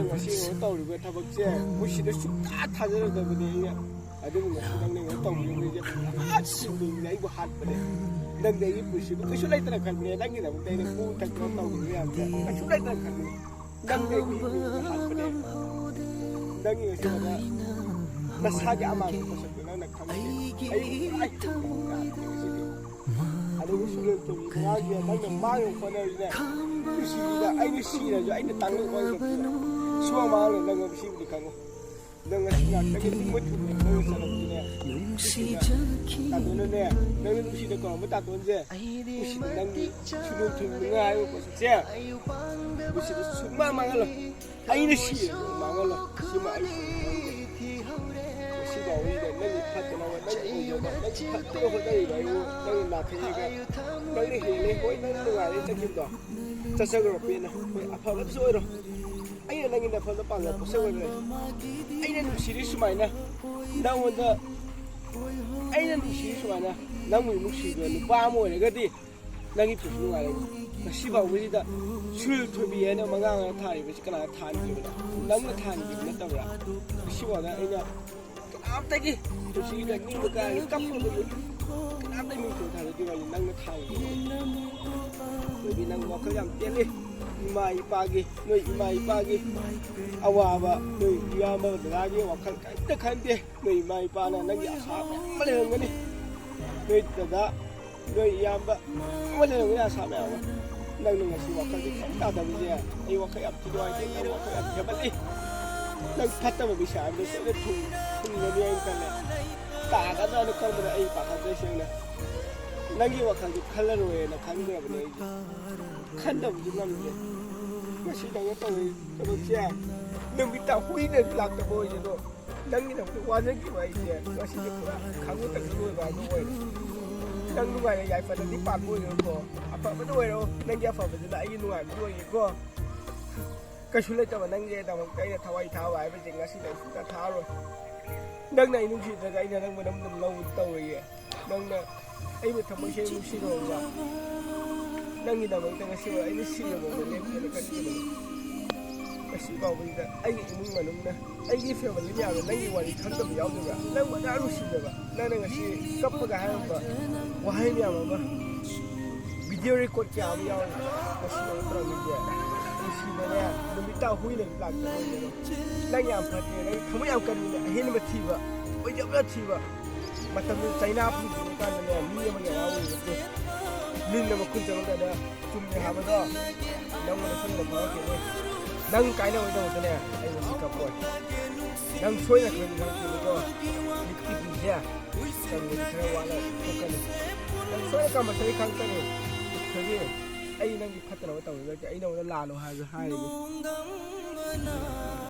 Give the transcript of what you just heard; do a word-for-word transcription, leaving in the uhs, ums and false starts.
ꯉꯁꯤ ꯇꯧꯔꯤꯕ ꯊꯕꯛꯁꯦ ꯃꯣꯏꯁꯤꯗ ꯁꯨꯡꯊꯥ ꯊꯥꯖꯔꯨꯗꯕꯅꯦ ꯑꯩꯅ꯫ ꯑꯗꯨꯕꯨ ꯉꯁꯤ ꯅꯪꯅ ꯑꯩꯉꯣꯟꯗ ꯇꯧꯕꯤꯔꯤꯕꯁꯦ ꯄꯨꯔꯥ ꯁꯤꯟꯗꯣꯛꯅ ꯑꯩꯕꯨ ꯍꯥꯠꯄꯅꯦ꯫ ꯅꯪꯗꯤ ꯑꯩꯒꯤ ꯄꯨꯟꯁꯤꯕꯨ ꯀꯩꯁꯨ ꯂꯩꯇꯅ ꯈꯟꯕꯅꯦ꯫ ꯅꯪꯒꯤꯗꯃꯛꯇ ꯑꯩꯅ ꯄꯨ ꯊꯛꯇꯅ ꯇꯧꯕꯤꯕ ꯃꯌꯥꯝꯁꯦ ꯀꯩꯁꯨ ꯂꯩꯇꯅ ꯈꯟꯕꯅꯦ꯫ ꯅꯪꯗꯤ ꯑꯩꯒꯤ ꯄꯨꯟꯁꯤꯕꯨ ꯍꯥꯠꯄꯅꯦ꯫ ꯅꯪꯒꯤ ꯉꯁꯤ ꯅꯁꯥꯒꯤ ꯑꯃꯥꯡꯕ ꯄꯣꯠꯁꯛꯇꯣ ꯅꯪꯅ ꯈꯪꯕꯅꯦ꯫ ꯑꯩ ꯄꯨꯔꯥ ꯍꯤꯡꯕ ꯌꯥꯗ꯭ꯔꯦ ꯉꯁꯤꯗꯤ꯫ ꯑꯗꯨꯕꯨ ꯁꯨꯡꯂꯦꯟ ꯇꯨꯝꯕꯤ ꯉꯔꯥꯡꯒꯤ ꯅꯪꯅ ꯃꯥꯡꯅꯕ ꯍꯣꯠꯅꯔꯤꯅꯦ꯫ ꯄꯨꯟꯁꯤꯗ ꯑꯩꯅ ꯁꯤꯔꯁꯨ ꯑꯩꯅ ꯇꯥꯡꯂꯛ ꯑꯣꯏꯔꯕꯅꯤꯅ ꯁꯨꯃꯥꯡ ꯃꯥꯡꯂꯦ ꯅꯪ ꯉꯁꯤꯕꯨꯗꯤ ꯈꯪꯉꯨ꯫ ꯅꯪ ꯉꯁꯤ ꯉꯥꯛꯇꯒꯤ ꯅꯤꯡꯕ ꯊꯨꯡꯅ ꯅꯪꯅ ꯆꯠꯂꯛꯄꯅꯦ꯫ ꯅꯨꯡꯁꯤꯅ ꯇꯥꯇꯣꯟꯅꯅꯦ, ꯅꯪꯅ ꯅꯨꯡꯁꯤꯅ ꯀꯧꯔꯝꯕ ꯇꯥꯇꯣꯟꯁꯦ ꯅꯨꯡꯁꯤꯅ ꯅꯪꯒꯤ ꯁꯨꯡꯂꯦꯟ ꯇꯨꯝꯕꯤ ꯉꯥꯏꯕ ꯄꯣꯠꯁꯛꯁꯦ ꯅꯨꯡꯁꯤꯅ ꯁꯨꯡꯃꯥꯡ ꯃꯥꯡꯍꯜꯂꯣꯏ꯫ ꯑꯩꯅ ꯁꯤꯔꯁꯨ ꯃꯥꯡꯍꯜꯂꯣꯏ꯫ ꯁꯤꯃ ꯑꯩ ꯁꯤꯔꯁꯨ ꯃꯥꯡꯍꯜꯂꯣꯏ꯫ ꯉꯁꯤꯐꯥꯎ ꯑꯩꯅ ꯅꯪꯒꯤ ꯐꯠꯇꯅꯕ, ꯅꯪꯒꯤ ꯑꯣꯏꯖꯕ, ꯅꯪꯒꯤ ꯐꯠꯇꯅꯕ ꯍꯣꯠꯅꯔꯤꯕ ꯑꯩꯕꯨ ꯅꯪꯅ ꯅꯥꯊꯩꯔꯒ ꯅꯪꯅ ꯍꯦꯜꯂꯦ꯫ ꯍꯣꯏ, ꯅꯪ ꯅꯨꯡꯉꯥꯏꯔꯦ ꯆꯠꯈꯤꯕꯗꯣ꯫ ꯆꯠꯆꯈ꯭ꯔꯣ ꯄꯦꯟꯅ꯫ ꯍꯣꯏ, ꯑꯐꯕꯗꯁꯨ ꯑꯣꯏꯔꯣ꯫ ꯑꯩꯅ ꯅꯪꯒꯤ ꯅꯐꯝꯗ ꯄꯥꯟꯖꯕ ꯄꯣꯠꯁꯛ ꯑꯣꯏꯈ꯭ꯔꯦ꯫ ꯑꯩꯅ ꯅꯨꯡꯁꯤꯔꯤ ꯁꯨꯃꯥꯏꯅ ꯅꯪꯉꯣꯟꯗ, ꯑꯩꯅ ꯅꯨꯡꯁꯤꯔꯤ ꯁꯨꯃꯥꯏꯅ ꯅꯪꯕꯨ ꯅꯨꯡꯁꯤꯕ ꯅꯨꯄꯥ ꯑꯃ ꯑꯣꯏꯔꯒꯗꯤ ꯅꯪꯒꯤ ꯄꯨꯟꯁꯤ ꯅꯨꯡꯉꯥꯏꯔꯅꯤ꯫ ꯉꯁꯤ ꯐꯥꯎꯕꯁꯤꯗ ꯁꯨꯔꯨ ꯊꯣꯏꯕꯤ ꯍꯥꯏꯅ ꯃꯉꯥ ꯃꯉꯥ ꯊꯥꯔꯤꯕꯁꯤ ꯀꯅꯥꯅ ꯊꯥꯍꯟꯈꯤꯕꯅꯣ? ꯅꯪꯅ ꯊꯥꯍꯟꯈꯤꯕ ꯅꯠꯇꯕ꯭ꯔꯥ? ꯉꯁꯤ ꯐꯥꯎꯗ ꯑꯩꯅ ꯀꯅꯥꯝꯇꯒꯤ ꯄꯨꯟꯁꯤꯗ ꯅꯤꯡꯕ ꯀꯥꯏꯔꯒ ꯀꯞꯄꯕꯁꯨ ꯀꯅꯥꯝꯇ ꯃꯤꯡꯊꯣꯟ ꯊꯥꯗꯣꯛꯈꯤꯕ ꯍꯥꯏꯁꯦ ꯅꯪꯅ ꯊꯥꯍꯟꯈꯤꯕꯅꯤ꯫ ꯊꯣꯏꯕꯤ, ꯅꯪ ꯋꯥꯈꯜ ꯌꯥꯝ ꯇꯦꯜꯂꯤ꯫ ꯏꯃꯥ ꯏꯄꯥꯒꯤ, ꯅꯣꯏ ꯏꯃꯥ ꯏꯄꯥꯒꯤ ꯑꯋꯥꯕ, ꯅꯣꯏ ꯏꯌꯥꯝꯕ ꯗꯗꯥꯒꯤ ꯋꯥꯈꯜ ꯀꯔꯤꯝꯇ ꯈꯟꯗꯦ꯫ ꯅꯣꯏ ꯏꯃꯥ ꯏꯄꯥꯅ ꯅꯪꯒꯤ ꯑꯁꯥ ꯃꯌꯥꯝ ꯑꯃ ꯂꯩꯔꯝꯒꯅꯤ꯫ ꯅꯣꯏ ꯗꯗꯥ, ꯅꯣꯏ ꯏꯌꯥꯝꯕ ꯑꯃ ꯂꯩꯔꯝꯒꯅꯤ ꯑꯁꯥ ꯃꯌꯥꯝ ꯑꯃ꯫ ꯅꯪꯅ ꯉꯁꯤ ꯋꯥꯈꯜꯁꯦ ꯈꯤꯇꯪ ꯇꯥꯗꯕꯁꯦ ꯑꯩ ꯋꯥꯈꯜ ꯌꯥꯝ ꯊꯤ ꯅꯨꯡꯉꯥꯏꯇꯦ꯫ ꯅꯪ ꯋꯥꯈꯜ ꯌꯥꯝ ꯍꯦꯟꯃꯜꯂꯤ꯫ ꯅꯪ ꯐꯠꯇꯕ ꯃꯤꯁꯛ ꯑꯃꯗ ꯁꯣꯏꯗꯅ ꯊꯨꯡ-, ꯊꯨꯡꯒꯅꯤ ꯍꯥꯏꯅ ꯈꯜꯂꯦ꯫ ꯇꯥꯒꯗ꯭ꯔꯥꯅ ꯈꯟꯕꯗ ꯑꯩ ꯄꯥꯈꯠꯂꯦ ꯁꯦꯡꯅ꯫ ꯅꯪꯒꯤ ꯋꯥꯈꯜꯗꯤ ꯈꯜꯂꯔꯣꯏꯅ ꯈꯟꯈ꯭ꯔꯕꯅꯦ ꯑꯩꯁꯦ꯫ ꯈꯟꯗꯕꯁꯨ ꯉꯝꯗ꯭ꯔꯦ꯫ ꯉꯁꯤ ꯅꯪꯅ ꯇꯧꯔꯤ ꯊꯕꯛꯁꯦ ꯅꯨꯃꯤꯠꯇ ꯍꯨꯏꯅꯁꯨ ꯂꯥꯛꯇꯕ ꯑꯣꯏꯁꯅꯨ꯫ ꯅꯪꯒꯤꯗꯃꯛꯇ ꯋꯥꯖꯈꯤꯕ ꯑꯩꯁꯦ ꯉꯁꯤꯗꯤ ꯄꯨꯔꯥ ꯈꯥꯡꯕ ꯇꯟꯕ ꯂꯣꯏꯕ ꯍꯥꯏꯗꯣ ꯑꯣꯏꯔꯦ꯫ ꯅꯪ ꯅꯨꯡꯉꯥꯏꯅ ꯌꯥꯏꯐꯅꯗꯤ ꯄꯥꯟꯕ ꯑꯣꯏꯔꯣꯀꯣ, ꯑꯐꯕꯗ ꯑꯣꯏꯔꯣ, ꯅꯪꯒꯤ ꯑꯐꯕꯗꯨꯅ ꯑꯩꯒꯤ ꯅꯨꯡꯉꯥꯏꯕꯗꯨ ꯑꯣꯏꯒꯦꯀꯣ꯫ ꯀꯩꯁꯨ ꯂꯩꯇꯕ ꯅꯪꯒꯤꯗꯃꯛꯇ ꯑꯩꯅ ꯊꯋꯥꯏ ꯊꯥꯕ ꯍꯥꯏꯕꯁꯦ ꯉꯁꯤꯗꯤ ꯑꯩ ꯁꯨꯡꯊꯥ ꯊꯥꯔꯣꯏ꯫ ꯅꯪꯅ ꯑꯩ ꯅꯨꯡꯁꯤꯗ꯭ꯔꯒ ꯑꯩꯅ ꯅꯪꯕꯨ ꯅꯝꯗꯨꯅ ꯂꯧꯕꯗꯤ ꯇꯧꯔꯣꯏꯌꯦ꯫ ꯅꯪꯅ ꯑꯩꯕꯨ ꯊꯃꯣꯏ ꯁꯦꯡꯅ ꯅꯨꯡꯁꯤꯔꯣꯕ꯫ ꯅꯪꯒꯤꯗꯃꯛꯇ ꯉꯁꯤ ꯑꯩꯅ ꯁꯤꯔꯕ ꯂꯦꯞꯇꯅ ꯀꯠꯀꯗꯕ꯫ ꯉꯁꯤ ꯀꯥꯎꯕꯁꯤꯗ ꯑꯩꯒꯤ ꯏꯃꯨꯡ ꯃꯅꯨꯡꯅ, ꯑꯩꯒꯤ ꯐꯦꯃꯤꯂꯤ ꯃꯌꯥꯝꯅ ꯅꯪꯒꯤ ꯋꯥꯔꯤ ꯈꯪꯗꯕ ꯌꯥꯎꯗꯕ꯭ꯔꯥ? ꯅꯪ ꯃꯆꯥ ꯅꯨꯡꯁꯤꯗꯕ, ꯅꯪꯅ ꯉꯁꯤ ꯀꯞꯄꯒ ꯍꯥꯏꯔꯝꯕ ꯋꯥꯍꯩ ꯃꯌꯥꯝ ꯑꯃ ꯚꯤꯗꯤꯑꯣ ꯔꯦꯀꯣꯔꯗ ꯀꯌꯥ ꯑꯃ ꯌꯥꯎꯔꯤ꯫ ꯉꯁꯤ ꯅꯪ ꯇꯧꯔꯝꯃꯤꯁꯦ ꯅꯨꯡꯁꯤꯕꯅꯦ, ꯅꯨꯃꯤꯠꯇ ꯍꯨꯏꯅ ꯂꯥꯛꯇ ꯑꯣꯏꯒꯅꯨ꯫ ꯅꯪ ꯌꯥꯝ ꯐꯠꯇꯦ, ꯅꯪ ꯊꯃꯣꯏ ꯌꯥꯝ ꯀꯟꯕꯅꯦ, ꯑꯍꯦꯟꯕ ꯊꯤꯕ, ꯑꯣꯏꯖꯕꯅ ꯊꯤꯕ꯫ ꯃꯇꯝꯗꯨꯗ ꯆꯩꯅꯥ ꯐꯪꯗ꯭ꯔꯤꯉꯩ ꯀꯥꯟꯗꯅꯦ ꯃꯤ ꯑꯃꯒꯤ ꯑꯋꯥꯕ ꯎꯕꯁꯦ ꯂꯤꯟꯅ ꯃꯈꯨꯟ ꯆꯪꯉꯛꯇꯅ ꯆꯨꯝꯃꯦ ꯍꯥꯏꯕꯗꯣ ꯅꯪꯉꯣꯟꯗ ꯁꯣꯏꯗꯅ ꯐꯥꯎꯔꯛꯈꯤꯅꯤ꯫ ꯅꯪ ꯀꯥꯏꯅꯕꯒꯤꯗꯃꯛꯇꯅꯦ ꯑꯩ ꯉꯁꯤ ꯀꯞꯄꯣꯏ꯫ ꯅꯪ ꯁꯣꯏꯗꯅ ꯈꯪꯗꯤ ꯈꯪꯉꯛꯈꯤꯅꯤꯀꯣ꯫ ꯃꯤꯠꯀꯤ ꯄꯤꯁꯦ ꯆꯪꯕꯗꯤ ꯈꯔ ꯋꯥꯠꯂ ꯊꯣꯛꯀꯅꯤ꯫ ꯅꯪ ꯁꯣꯏꯗꯅ ꯀꯝꯄꯜꯁꯔꯤ ꯈꯪꯉꯛꯀꯅꯤ꯫ ꯈꯪꯉꯤ꯫ ꯑꯩ ꯅꯪꯒꯤ ꯐꯠꯇꯅꯕ ꯇꯧꯔꯤꯕ ꯅꯠꯇꯦ꯫ ꯑꯩ ꯅꯉꯣꯟꯗ ꯂꯥꯜꯂꯣ ꯍꯥꯏꯕꯁꯨ ꯍꯥꯏꯔꯤꯅꯤ꯫